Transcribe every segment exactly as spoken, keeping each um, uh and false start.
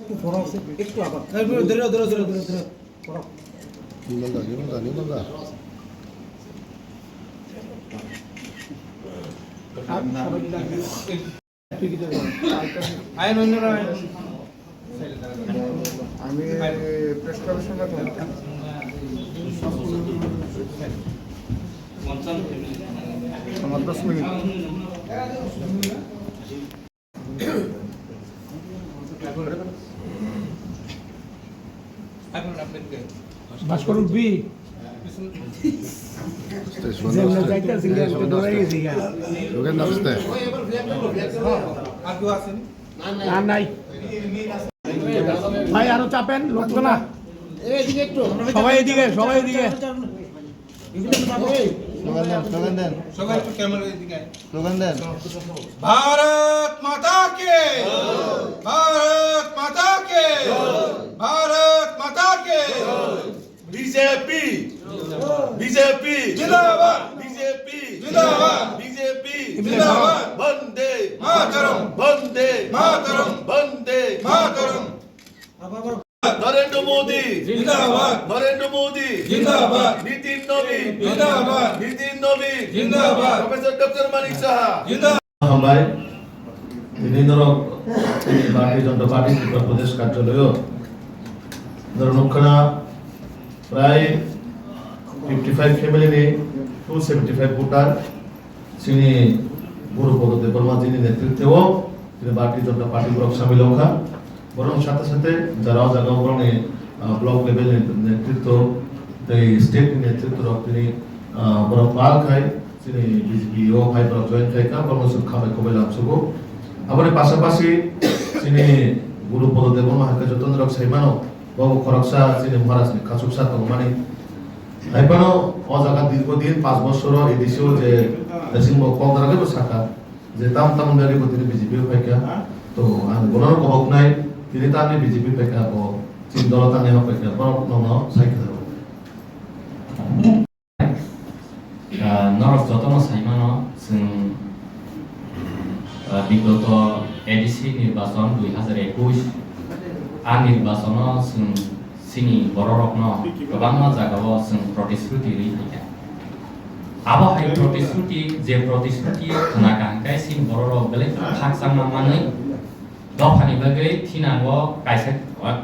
একটু পড়ো, একটু আবার। এই, ধরো, ধরো, ধরো, ধরো, ধরো, ধরো। পড়ো। নির্মল দা, নির্মল দা, নির্মল দা। আয়, নন্দন, আয়। আমি প্রেস ক্লাবের সামনে থাকবো। আমার দশ মিনিট। ভাস্কর উঠবি। না, নাই। ভাই, আরো চাপেন, লোক তো না। সবাই এদিকে, সবাই এদিকে। স্লোগান দেন, স্লোগান দেন। সবাই একটু ক্যামেরার দিকে আয়। স্লোগান দেন। ভারত মাতা কে! ভারত মাতা কে! ভারত মাতা কে! বিজেপি! বিজেপি! জিন্দাবাদ! বিজেপি! জিন্দাবাদ! বিজেপি! জিন্দাবাদ! বন্দে মাতরম! বন্দে মাতরম! বন্দে মাতরম! নরেন্দ্র মোদি জিন্দাবাদ। নরেন্দ্র মোদি জিন্দাবাদ। নীতিন নবী জিন্দাবাদ। নীতিন নবী জিন্দাবাদ। প্রফেসর ডক্টর মানিক সাহা জিন্দাবাদ। হামলায় বিভিন্ন রকম ভারতীয় জনতা পার্টি ত্রিপুরা প্রদেশ কার্যালয় ধরো মুখখানা প্রায় fifty five family ni two seventy five voter Chini Guru Bodo Debbarma jini netritwo chini Bharatiya Janata Party borok samil wngkha. Borokni sate sate jara o jaga o borokni, ah, block level ni netritwo tei state ni netritwo rok tini, ah, borok pal khai chini B J P o phai borok join khai kha, borokno chwng khambai khoboi lamsugo. Aboni pasapasi chini Guru Bodo Debbarma hai khe joto norok sai mano. Bo khoroksa chini Maharaj ni khachuksa tongmani. Hai phano o jaga dirgo din panch bosor o A D C o je bising bo kok dara khe bo sakha je tam tam dari bo tini B J P o phaikha. To ang bono kobok nai tini tamni B J P phaikha bo chini dolo tangni hok phaikha borok nono sai khe. Ah, norok jotono sai mano, chwng, ah, bigoto A D C nirbachon dui hazar ekush, a nirbachono chwng chini bororokno kwbangma jagao chwng protisruti rwi phaikha. Abo hai protisruti, je protisruti khna kaham khe chini bororok belai kheno khakchangma manwi, Dophani bagwi thinango kaisa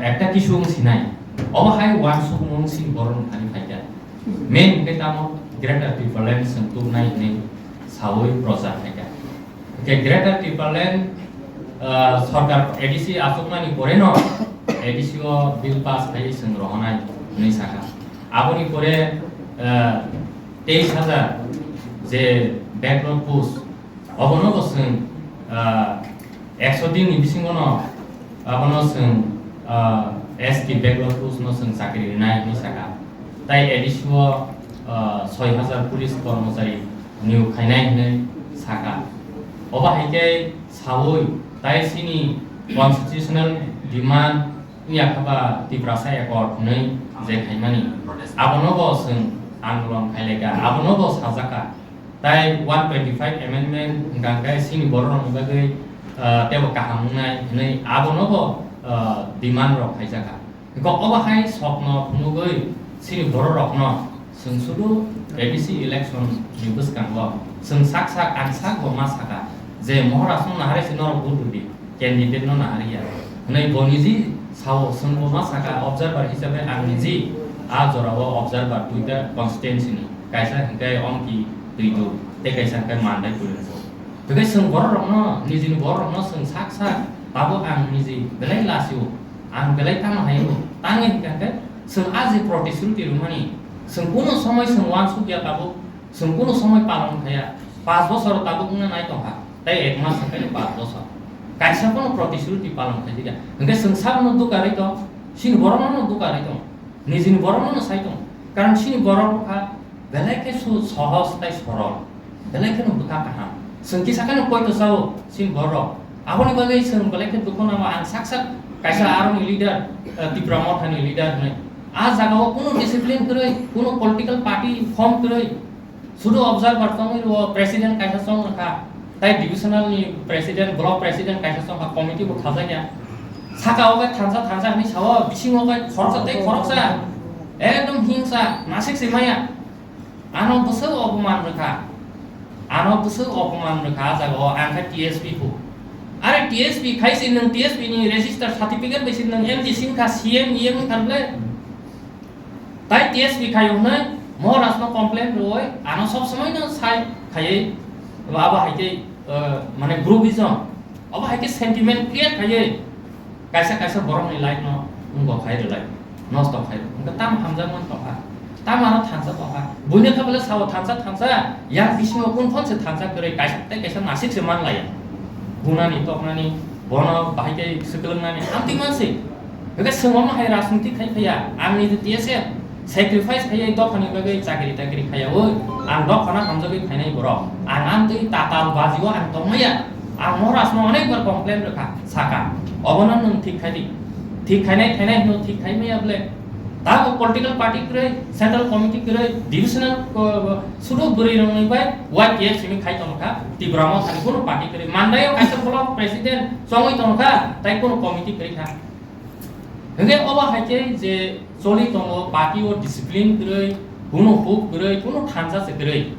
ekta kisu wng sinai. Obo hai uansukmung sini borok ni thani phaikha. Main hwnkhe tamo Greater Tipraland chwng tubunai hinwi saui prochar khaikha. Hwnkhe Greater Tipraland, ah, sorkar A D C achukmani poreno A D C o bill pass khaiwi chwng rohonai hinwi sakha. Aboni pore, ah, teis hajar je backlog post Obono bo chwng, ah, ekso din ni bisingo no abono chwng, ah, S T backlog post no chwng chakri rinai hinwi sakha. Tai A D C o, ah, soi hajar police kormochari niyok khainai hinwi sakha. Obo hai khe saui tai chini constitutional demand wngya kha ba Tiprasa Accord hinwi je khaimani. Abono bo chwng andolon khailaikha, abono bo sajakha. Tai one twenty five amendment hwnkha khe chini borok rokni bagwi, ah, teibo kaham wngnai hinwi abono bo, ah, demand rok khaijakha. Hwnkhe obo hai sokno phunugwi chini borok rokno chwng sudu A D C election ni bwskango chwng sak sak ang sak bo ma sakha je Maharaj no naharwi se norok vote rwdi. Candidate no nahariya. Hwnwi bo niji sao, chwng bo ma saka observer hisabe ang niji a jorao observer duita constituency ni. Kaisa hwnkhe Omki Twidu, tei kaisa hwnkhe Mandai Pulimbo. Hwnkhe chwng borok rokno, nijini borok rokno chwng sak sak, tabuk ang niji belai lasio, ang belai tamo haio, tangwi hwnkhe hwnkhe chwng a je protisruti rwmani, chwng kunu somoi chwng uansukya tabuk, Chwng kunu somoi palon khaya, panch bosor tabuk wngna nai tongkha, tei ek mas hwnkhe panch bosor. Kaisa phano protisruti palon khaijak ya. Hwnkhe chwng sabono dukarwi tong, chini borokno dukarwi tong, nijini borokno sai tong. Karon chini borok wngkha belai khe su-, sohos tei sorol, belai kheno bwkha kaham. Chwng kisa kheno poito sao chini borok. Aboni bagwi chwng belai khe dukhu nango, ang sak sak kaisa aroni leader, eh, Tipra Mothani leader hwnwi. A jagao kunu discipline kwrwi, kunu political party form kwrwi, Sudu observer tongwi rwo, president kaisa chong rwkha, tai divisional ni president, block president kaisa chongkha, committee bo khajak ya. Saka o khe thansa thansa hinwi sao, bisingo khe khoroksa tei khoroksa. Ekdom hingsa, nasik se maya. Ano bwswk opoman rwkha. Ano bwswk opoman rwkha a jaga o, ang khe T S P phu. Are T S P khai se nwng T S P ni register certificate bai se nwng M D C wngkha, C M, E M wngkha le. Tai T S P khai hwnwi Moharaj no complain rwui ano sob somoi no sai khaiwi abo hai khe, eh, mane groupism. Obo hai khe sentiment create khaiwi kaisa kaisa borokni life no wngbo khai rwlai, nosto khai rw. Wngkha tamo hamjakmani tongkha, tamo ano thansa tongkha. Buino khe bole sao thansa thansa, yang bisingo kung phon se thansa kwrwi, kaisa tei kaisa nasik se man laiya. Bunani toknani, bono bahai khe swklangnani amtwi man se. Hwnkhe chwng omo hai rajniti khai phaiya, ang niji T S F sacrifice khaiwi dophani bagwi chakri takri khaiyaui, ang dophano hamjagwi phainai borok. Ang amtwi tatal bajio ang tongmaya. Ang Moharajno onek bar complain rwkha, saka, obono nwng thik khai di. Thik khainai khainai hino thik khai maya bole. Tabuk political party kwrwi, central committee kwrwi, divisional, uh, sudu bwrwi rokni bai Y T F simi khai tongkha, Tipra Mothani kunu party kwrwi. Mandaio kaisa block president chongwi tongkha, tai kunu committee kwrwi kha. Hwnkhe obo hai khe je choli tongo, party o discipline kwrwi, kunu huk kwrwi, kunu thansa se kwrwi.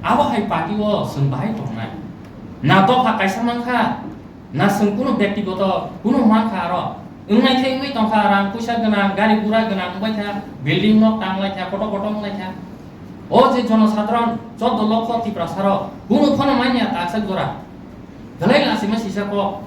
Abo hai party o chwng bahai tongnai. Na dopha kaisa mankha, na chwng kunu bektigoto kunu mankha aro. Wngnai khe wngwi tongkha, rang puisa gwnang, gari gura gwnang wngbai kha, building nok tang lai kha, kotor kotor wng lai kha. O je jonosadharon choddo lokho Tiprasa rok, kunu phano manya taksa jora. Belai lachima sisa kok.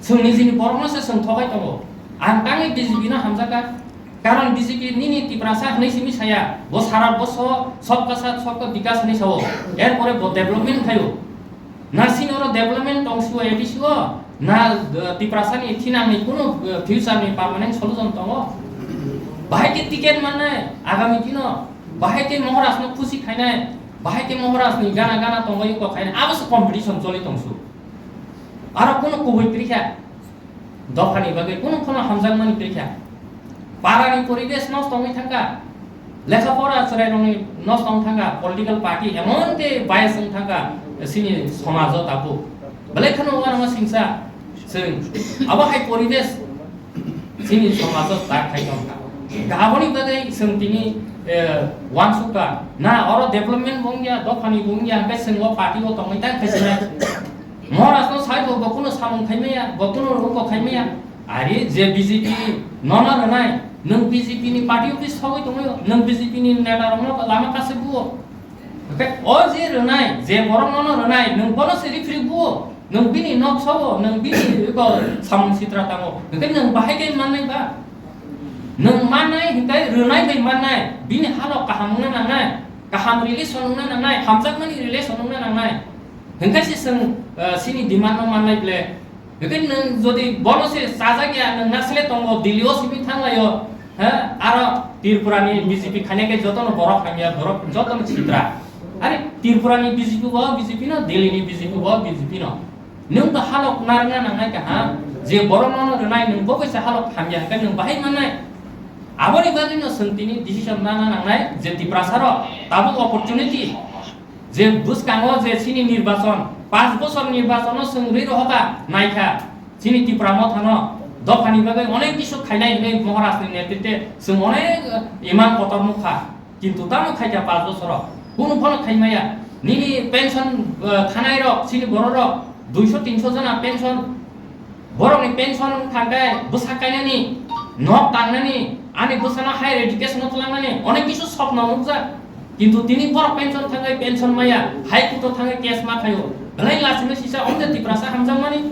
Chwng nijini borokno se chwng thokai tongo. Ang tangwi B J P no hamjakha. Karon B J P nini Tiprasa hwnwi simi saya. Bo sara boso sobka sath sobka bikas hwnwi sao. Erpore bo development khaio. Na sini oro development tong sio A D C o. Na, eh, Tiprasa ni thinang ni kunu, eh, future ni permanent solution tongo. Bahai khe ticket mannai agami dino. Bahai khe Moharaj no khusi khainai. Bahai khe Moharaj ni gana gana tongwi kok khainai. Abo se competition choli tong su. Aro kunu kubui kwrwi kha. Dophani bagwi kunu phano hamjakmani kwrwi kha. Parani poribesh nosto wngwi thangkha. Lekha pora chwrairokni nosto wng thangkha. Political party emon khe bias wng thangkha sini somajo tabuk. Belai kheno uanama singsa chwng. Abo hai poribesh sini somajo tak khai tongkha. Aboni bagwi chwng tini, eh, uansukha. Na oro development bo wngya, dophani bo wngya, hwnkhe chwng o party o tongwi tang khai sinai. Moharaj no sai bo, bo kuno samung khai maya, bo kuno ruko khai maya. Ari je B J P nono rwnai, nwng B J P ni party office thogwi tongwi, nwng B J P ni neta rokno lama kase buo. Hwnkhe o je rwnai, je borok nono rwnai, nwng bono se referee buo, nwng bini nok sobo, nwng bini iko samung sitra tango. Hwnkhe nwng bahai khe mannai ba? Nwng mannai hwnkhe rwnai bai mannai, bini halok kaham wngna nangnai, kaham relation wngna nangnai, hamjakmani relation wngna nangnai. Hwnkhe se chwng, eh, sini demand no mannai ble. Hwnkhe nwng jodi bono se chajak ya, nwng nasle tongo, Delhi o simi thanglaio, ha? Aro Tripura ni B J P khaina khe jotono borok hamya, borok jotono sitra. Are Tripura ni B J P bo B J P no, Delhi ni B J P bo B J P no. Nwng to halok narwkna nangnai kaham, je borok nono rwnai, nwng bo kaisa halok hamya hwnkhe nwng bahai mannai. Aboni bagwi no chwng tini decision nana nangnai je Tiprasa rok tabuk opportunity. Je bwskango je chini nirbachon, panch bochor nirbachono chwng rwi rohokha, naikha, chini Tipra Mothano dophani bagwi onek kisu khainai hinwi Moharajni netritwe chwng onek, eh, iman kotor nukha. Kintu tamo khaikha panch bochoro, kunu phano khaimaya. Nini pension, eh, thanai rok, chini borok rok, duiso tinso jona pension, Borokni pension thangkhe bwsa kainani, nok tangnani, ani bwsano higher education-o twlangnani onek kisu sopno nukjak. Kintu tini borok pension thangwi pension maya, High Court-o thangwi case ma khaio. Belai lachimwi sisa omde Tiprasa hamjakmani.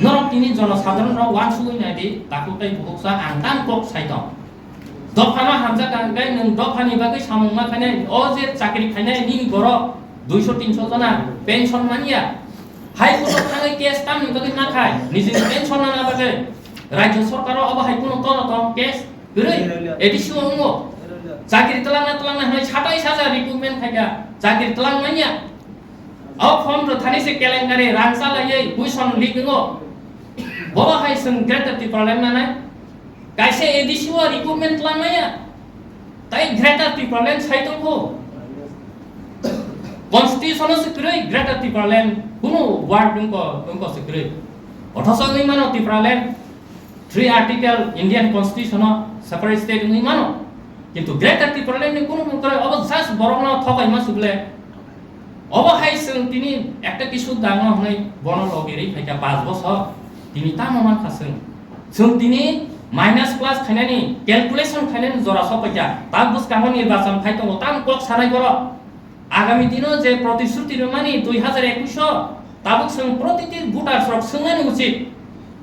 Norok tini jonosadharon rok uansugwi naidi, takhuk tei bukhuksa ang tang kok sai tong. Dophano hamjak ang khe nwng dophani bagwi samung ma khainai, o je chakri khainai nini borok duiso tinso jona pension manya. High Court-o thangwi case tamni bagwi ma khai, nijini pension nana bagwi. Rajya sorkaro obo hai kuno tono tong case kwrwi, A D C o wngo. Chakri twlangna twlangna hwnwi satais hajar recruitment khaikha, chakri twlang manya. O form rwthani se kelenkari rang chalaiwi question leak wngo. Bobo hai chwng Greater Tipraland nanai. Kaisa A D C o recruitment twlang maya. Tai Greater Tipraland sai tongkho. Constitution-o se kwrwi Greater Tipraland kuno word wngkho, wngkho se kwrwi. Othocho wngwi mano Tipraland three article Indian Constitution o separate state wngwi mano. Kintu Greater Tipraland ni kunu mung kwrwi, obo just borokno thokaima suble. Obo hai chwng tini ekta kisu dangno hwnwi bono logi rwi phaikha panch bochor. Tini tamo mankha chwng. Chwng tini minus plus khainani, calculation khainani jora sokpaikha. Ta bwskango nirbachon phai tongo, tamo kok sanai borok. Agami dino je protishruti rwmani dui hazar ekwis o, tabuk chwng protiti voters rok swngnani uchit.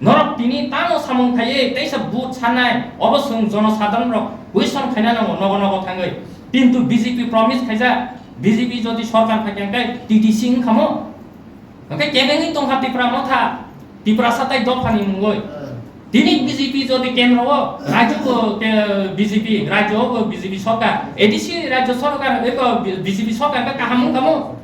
Norok tini tamo samung khaiwi teisa vote sanai, obo chwng jonosadharon rok question khaina nango nogo nogo thangwi. Kintu B J P promise khaijak, B J P jodi sorkar phaikha khe T T C wngkhamo? Hwnkhe kebengwi tongkha Tipra Motha, Tiprasa tai dophani mungwi. Tini B J P jodi kendro o, rajyo bo ke-, B J P, rajyo bo B J P sorkar, A D C rajyo sorkar, eko B J P sorkar khe kaham wngkhamo?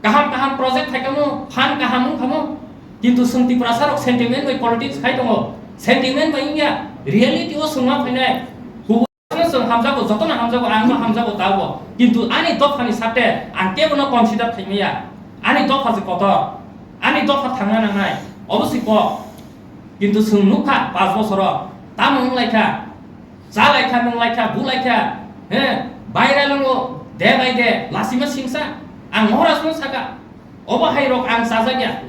Kaham kaham project phaikamo, fund kaham wngkhamo? Kintu chwng Tiprasa rok sentiment bai politics khai tongo, sentiment bai wngya, reality o chwng ma phainai. Jotono chwng hamjago, jotono hamjago, ang no hamjago tabuk. Kintu ani dophani sakte ang kebono consider khaimaya. Ani dopha se kotor. Ani dopha thangna nangnai. Obo se kok. Kintu chwng nukha panch bochoro tamo wnglaikha. Chalaikha, nunglaikha, bulaikha. He, viral wngo, day by day, lasima singsa. Ang Maharaj no saka. Obo hai rok ang chajakya.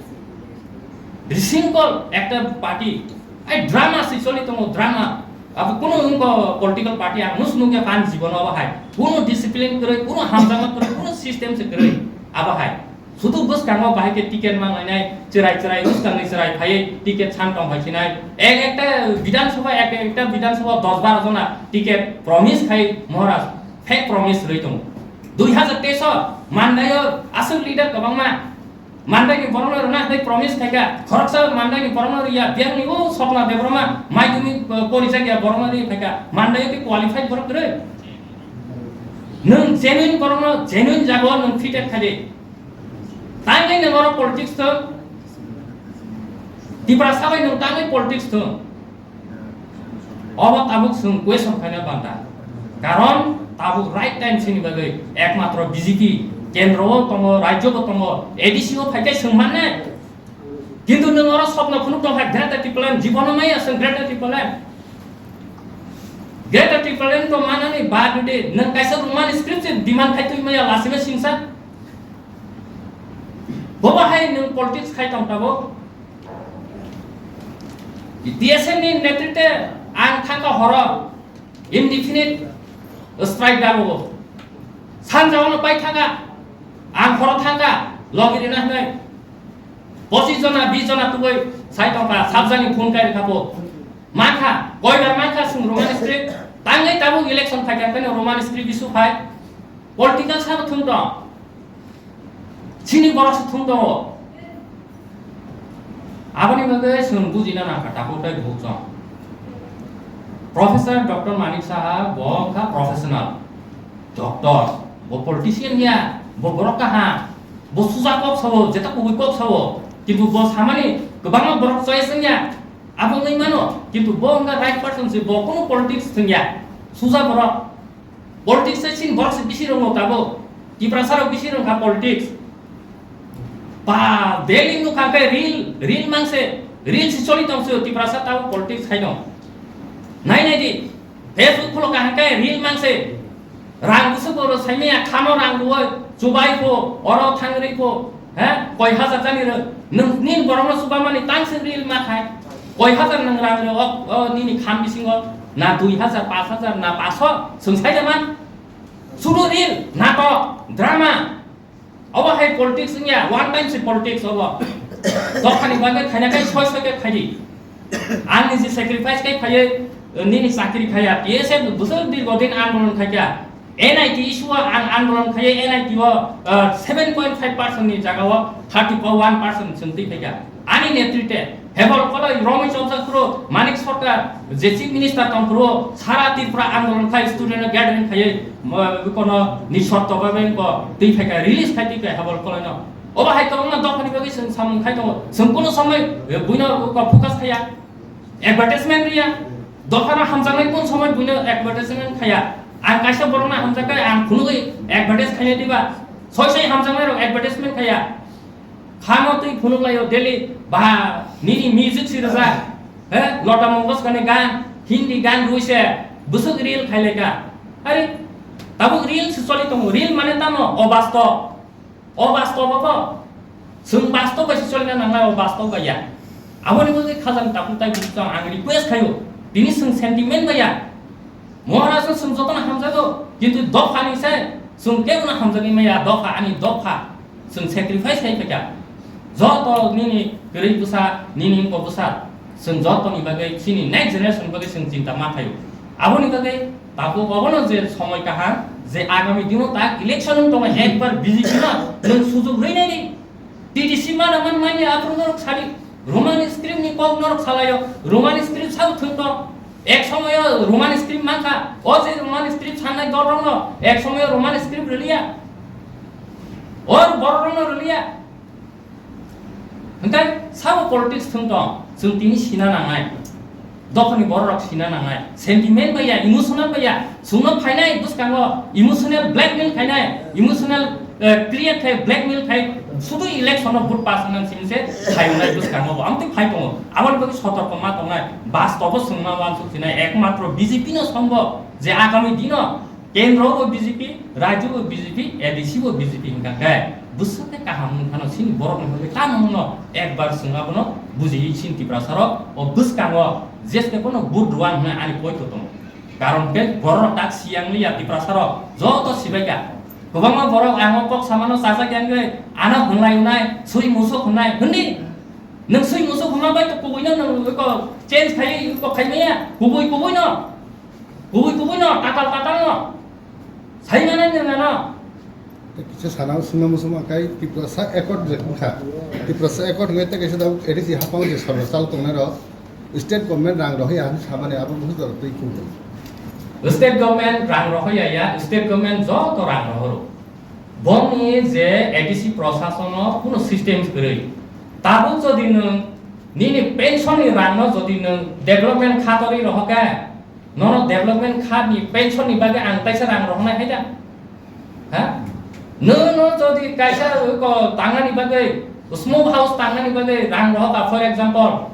Risingkol ekta party. Ai drama se choli tongo, drama. Abo kuno wngkha political party ang nus nukya pan jibono obo hai. Kuno discipline kwrwi, kuno hamjakma kwrwi, kuno system se kwrwi. Abo hai. Sudu bwskango bahai khe ticket manglainai, chwrai chwrai bwskangni chwrai phaiwi ticket san tong hai sinai. Ek ekta Bidhan Sabha, ek ekta Bidhan Sabha dos baro jona ticket promise khai Maharaj. Fake promise rwi tongo. Dui hazar teis o Mandai o aswk leader kwbangma. Mandai ni borokno rwna hwnwi promise khaikha. Khoroksa Mandai ni borokno rwya. Biyang ni o Swapna Debbarma maidumi, uh, porijak ya borokno rwi khaikha. Mandai o tei qualified borok kwrwi. Nwng genuine borokno genuine jago nwng fitted khaidi. Tangwi nwng oro politics thung. Tiprasa bai nwng tangwi politics thung. Obo tabuk chwng question khaina banta. Karon tabuk right time sini bagwi ekmatro B J P kendro o tongo, rajyo bo tongo, A D C o phaikhe chwng mannai. Kintu nwng oro sopno phunuk tongkha Greater Tipraland, jibono maya chwng Greater Tipraland. Greater Tipraland to manani bad de nwng kaisa Roman script se demand khai twi maya lasima singsa. Bobo hai nwng politics khai tong tabuk. T S F ni netritwe ang thangkha horo indefinite strike dabogo. Sanjao no pai thangkha, ang horo thangkha, logi rina hwnwi. Pochis jona, bis jona tubui sai tongkha, sabjani phone kai rikha bo. Mankha, koibar mankha chwng Roman script, tangwi tabuk election phaikha khe Roman script issue phai. Political sabo thung tong. Chini borok se thung tongo. Aboni bagwi chwng bujina nangkha takhuk tei bukhuk chwng. Professor Doctor Manik Saha bo wngkha professional doctor, bo politician ya, bo borok kaham, bo suja kok sao, jeta kubui kok sao, kintu bo samani kwbangma borok choice wngya, abo wngwi mano, kintu bo wngkha right person se, bo kunu politics thwngya, suja borok. Politics se chini borok se bisi rwngo tabuk. Tiprasa rok bisi rwngkha politics. Ba, daily nukha khe reel, reel mangse, reel se choli tongse Tiprasa tabuk politics khai dong. Nai nai di. Facebook khulo kaham khe reel mangse. Rang busuk oro saimaya khamo rang ruoi, chubai pho, oro thangri pho. He? Koi hazar jani rw. Nwng nini borokno chubamani tang se reel ma khai. Koi hazar nwng rang rw o, o nini kham bisingo na dui hazar, panch hazar, na panch so, chwng sai da man. Suru reel, natok, drama. Obo hai politics wngya, one time se politics obo. Dophani bagwi khaina khai soi soi khe khaidi. Ang niji sacrifice khai phaiwi, nini chakri khaya, T S F bwswk dirgo din andolon khaikha. N I T issue o ang andolon khaiwi N I T o, uh, seven point five percent ni jaga o thirty one percent chwng twi phaikha. Ani netritwe Hebolkoloi romwi chopjak phuru Manik Sarkar je Chief Minister tong phuru sara Tripura andolon khai student gathering khaiwi, uh, kono ni short to bai ko twi phaikha, release khai twi kha Hebolkoloi no. Obo hai kwbangma dophani bagwi chwng samung khai tongo. Chwng kuno somoi, uh, buino focus khaiya. Advertisement riya, dophano hamjaknai kun somoi buino advertisement khaya. Ang kaisa borokno hamjaknai ang phunugwi advertise khaina diba? Soi soi hamjaknai rok advertisement khaya. Khamo twi phunuklaio daily ba Nini music si rwjak, he, Lata Mangeshkar ni gan, Hindi gan rwi se bwswk reel khailai kha. Are, tabuk reel se choli tongo, reel mane tamo obastob. O bastob abo, chwng bastob bai se cholina nangnai, o bastob bai ya. Aboni bagwi khajang takhuk tai buchung ang request khaio. Tini chwng sentiment bai ya. Maharaj no chwng jotono hamjago, kintu dopha ni se chwng kebono hamjagwi maya, dopha ani dopha. Chwng sacrifice khai phaikha. Joto nini kwrwi bwsa, nini wngkok bwsa, chwng jotoni bagwi chini next generation bagwi chwng chinta ma khaio. Aboni bagwi Tabuk obono je somoi kaham, je agami dino tak election wng tongo, ekbar B J P no nwng sujuk rwi nai di. T D C mana man manya aphuru norok sadi. Roman script ni kok norok salaio. Roman script sao thwng to. Ek somoyo Roman script mankha. O je Roman script sanai dol rokno ek somoyo Roman script rwliya. Or borok rokno rwliya. Hingke sabo politics thung tong, chwng tini sina nangnai. Dophani borok rok sina nangnai. Sentiment bai ya, emotional bai ya. Chwngno phainai bwskango emotional blackmail khainai, emotional, eh, create khai blackmail khai. Sudu election o vote pass wngna simi se phainai bwskango bo. Amtwi phai tongo. Aboni bagwi sotorko ma tongnai. Bastobo chwngma wansuk sinai ekmatro B J P no sombo je agami dino Kendro bo B J P, rajyo bo B J P, A D C bo B J P hingka khe, bwswk khe kaham wng phano chini borok ni bagwi tamo wngno ekbar chwng abono bujiwi chini Tiprasa rok o bwskango jeste bono vote rwang hwnwi ani poito tongo. Karon khe borok rok tak siyang liya Tiprasa rok joto sibai kha. Kwbangma borok ang o kok samano chajak yang wngwi ano hwnlai wnai, swi musuk hwnai hwnwi. Nwng swi musuk hwnma bai to kubui no nwng ko change khai ko khai maya, kubui kubui no. Kubui kubui no, tatal tatal no. Sai manai nwng ano. Kisa sana sungna musuma kai Tiprasa Accord je wngkha. Tiprasa Accord hwnwi tei kaisa da A D C hapang je sorkar chal tongnai rok state government rang rohoi ya hinwi samani abo musu jora twi khum. State government rang rohoi ya ya, state government joto rang rohoro. Bongni je A D C prosasono kuno system kwrwi. Tabuk jodi nwng nini pension ni rangno jodi nwng development khatorwi rohokhe, nono development kha ni pension ni bagwi ang taisa rang rohonai hai da? Ha? Nono jodi kaisa ko tangnani bagwi, smoke house tangnani bagwi rang rohokha, for example,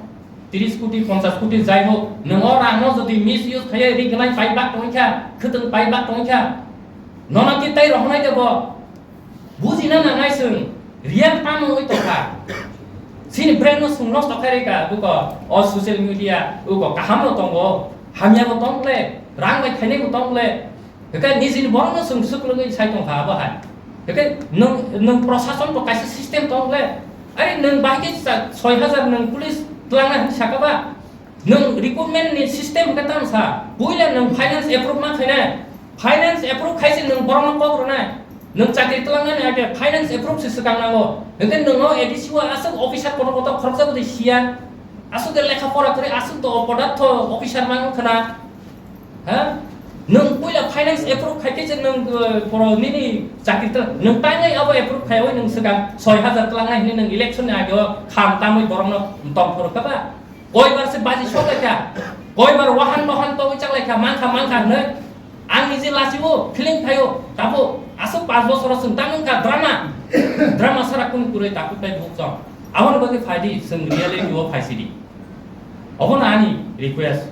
tris koti, ponchas koti jai hok, nwng o rangno jodi misuse khaiye ri gwnai paibak tongkha, khwtwng paibak tongkha, nono ki tai rohonai de bo? Bujina nangnai chwng, real tamo wngwi tongkha. Chini brain no chwng nosto khai rikha, buko o social media, uko kaham no tongo, hamya bo tong le, rang bai khainai bo tong le. Hwnkhe nijini borok no chwng swk logwi sai tongkha abo hai. Hwnkhe nwng, nwng prosason bo kaisa system tong le. Are nwng bahai khe sa-, soi hajar nwng police twlangnai hwnwi sakha ba? Nwng recruitment ni system hwnkhe tamo sa, puila nwng finance approve ma khainai, finance approve khaise nwng borokno kok rwnai, nwng chakri twlangnani age finance approve se swkang nango, hwnkhe nwng o A D C o aswk officer kotor kotor khoroksa bwdwi siya, aswk de lekha pora kwrwi, aswk de opodartho officer mang khna, ha? Nwng puila finance approve khaikhe se nwng, eh, poro nini chakri twlang, nwng tainai abo approve khaiwi nwng swkang soi hajar twlangnai hwnwi nwng election ni age o kham tamwi borokno tong phuru kha ba? Koibar se baji sok lai kha, koibar wahan nohan togwi chak lai kha, mankha mankha hwnwi. Ang niji lachio, feeling phaio, tabuk aswk panch bosoro chwng ta nungkha drama, drama sara kunu kwrwi takhuk tai bukchong. Aboni bagwi phai di, chwng reality o phai si di. Obono ani request.